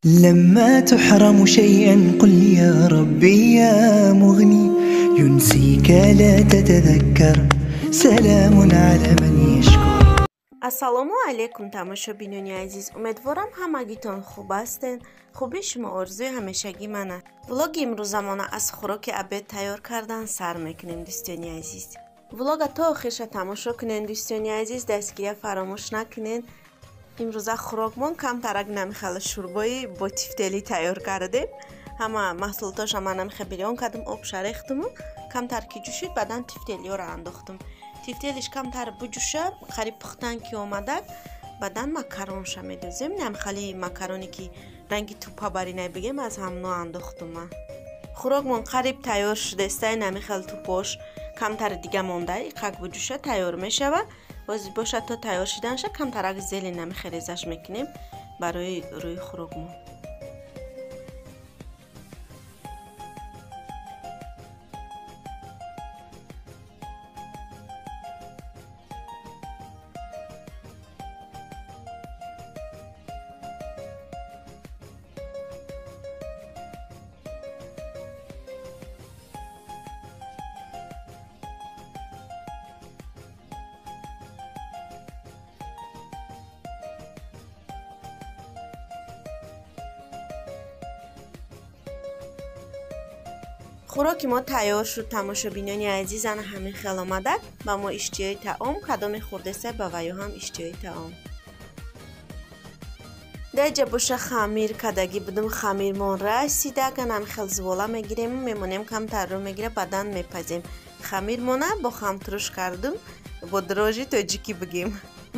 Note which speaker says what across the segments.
Speaker 1: لما تحرم شيئا قل يا ربي يا مغني ينسيك لا تتذكر سلام على من يشكر.
Speaker 2: Ассалому алайкум, тамошобинони азиз. Умедворам, ҳамагитон хуб ҳастен. Хуби шумо орзуи ҳамешагӣ ман аст. Влоги имрӯзамона аз хӯроки обед тайёр кардан сар мекунем, дӯстони азиз. Влога то охирша тамошо кунен, дӯстони азиз, дастгирия фаромӯш накунен. Имрӯза хӯрокмон камтарак намихала шӯрбои бо тифтелӣ тайёр кардем. Ҳама маҳсулотоша ман намиха бирён кардам, обша рехтуму камтар ки ҷӯшид, баъдан тифтелиёро андохтум. Тифтелиш камтар буҷӯша, қариб пухтан ки омадак, баъдан макаронша медозем. Намхали макароне ки ранги тупа баринай бигем, аз ҳамно андохтум ман. Хӯрокмон қариб тайёр шудестай, намихел тупош камтар дига монда, иқак буҷӯша тайёр мешава. Боз бошад, то тайёр шиданша камтарак зелень намихел резаш мекунем барои рӯи хӯрокмон. Хӯроки мо тайёр шуд, тамошобинони азиз. Ана ҳамин хел омадак. Ба мо иштиҳои таом, кадоме хӯрдеса, ба ваё ҳам иштиҳои таом. Даҷа боша хамир кадагӣ будум, хамирмон расидак. Ана ҳамин хел зувола мегирем, мемонем, камтарро мегира, баъдан мепазем. Хамирмона бо хамтуруш кардум, бо дрожжи тоҷикӣ бигем.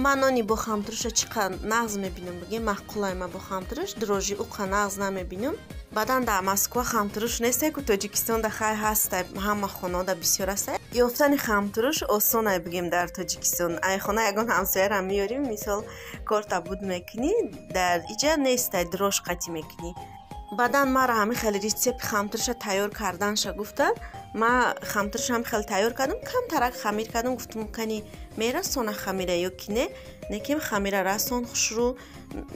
Speaker 2: Ман нони бо хамтуруша чӣ қадр нағз мебинам, бигем, маъқулай ма бо хамтуруш, дрожжи уқа нағз намебинам. Баъдан дар Москва хамтуруш нестай ку, Тоҷикистонда хай ҳастай, ҳама хонаода бисёр ҳастай. Ёфтани хамтуруш осонай бигем дар Тоҷикистон. Ай хона ягон ҳамсояра меёрим, мисол корта буд мекунӣ, дар иҷа нестай, дрожж қатӣ мекунӣ. Баъдан мара ҳамин хеле рецепти хамтуруша тайёр карданша гуфтанд. Ма хамтуруша ҳам хеле тайёр кардам, камтарак хамир кардам, гуфтум, кани мерасона хамира ё ки не, неким хамира расон, хушрӯ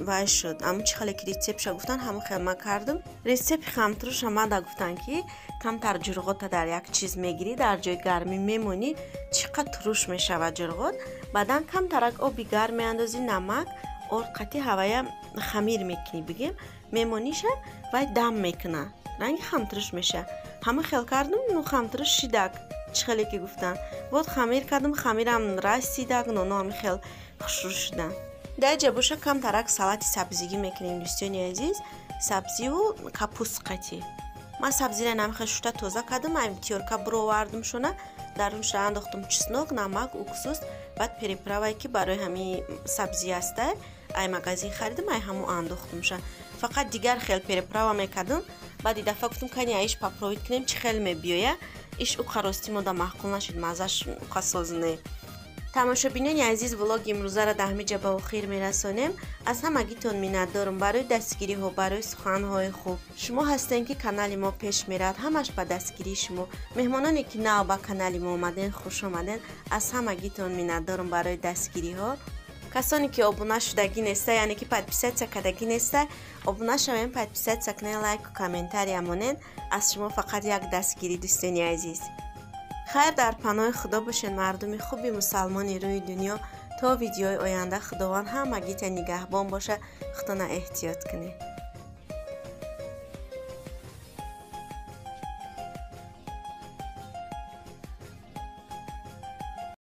Speaker 2: вай шуд. Ҳамун чӣ хеле ки рецептша гуфтанд, ҳамун хел ма кардам. Рецепти хамтуруша мада гуфтанд, ки камтар ҷурғота дар як чиз мегирӣ, дар ҷои гармӣ мемонӣ, чӣ қадр туруш мешавад ҷурғот. Баъдан камтарак оби гарм меандозӣ, намак, орд қатӣ ҳавая хамир мекунӣ, бигем, мемониша, вай дам мекуна, ранги хамтуруш меша. Ҳама хел кардум, ну хамтуруш шидак, чӣ хеле ки гуфтанд. Вот хамир кардум, хамирам расидак, ноно ҳами хел хушрӯ шуданд. Даҷа боша камтарак салати сабзигӣ мекунем, дӯстони азиз, сабзиву капуст қатӣ. Ман сабзира намихел шута тоза кардум, ай тёрка буровардум шона, дарунша андохтум чеснок, намак, уксус, баъд приправае ки барои ҳамин сабзӣ ҳастай, ай магазин харидам, ай ҳамун андохтумша. Фақат дигар хел приправа мекардум. Баъд и дафъа гуфтум, кани аиш попробовать кунем, чӣ хел мебиёя. Иш уқа рости мода маъқул нашуд, маззаш уқа соз не. Тамошобинони азиз, влоги имрӯзаро дар ҳамин ҷа ба охир мерасонем. Аз ҳамагитон миннатдорум барои дастгириҳо, барои суханҳои хуб. Шумо ҳастем, ки канали мо пеш меравад, ҳамаш ба дастгирии шумо. Меҳмононе ки нав ба канали мо омаден, хуш омаден. Аз ҳамагитон миннатдорум барои дастгириҳо. Касоне ки обуна шудагӣ неста, яъне ки подписаться кардагӣ неста, обуна шавем, подписаться кунен, лайку комментария монен. Аз шумо фақат як дастгирӣ, дӯстони азиз. Хайр, дар паноҳи Худо бошед, мардуми хуби мусалмони рӯи дунё. То видеои оянда Худованд ҳамагита нигаҳбон бошад, худона эҳтиёт кунед.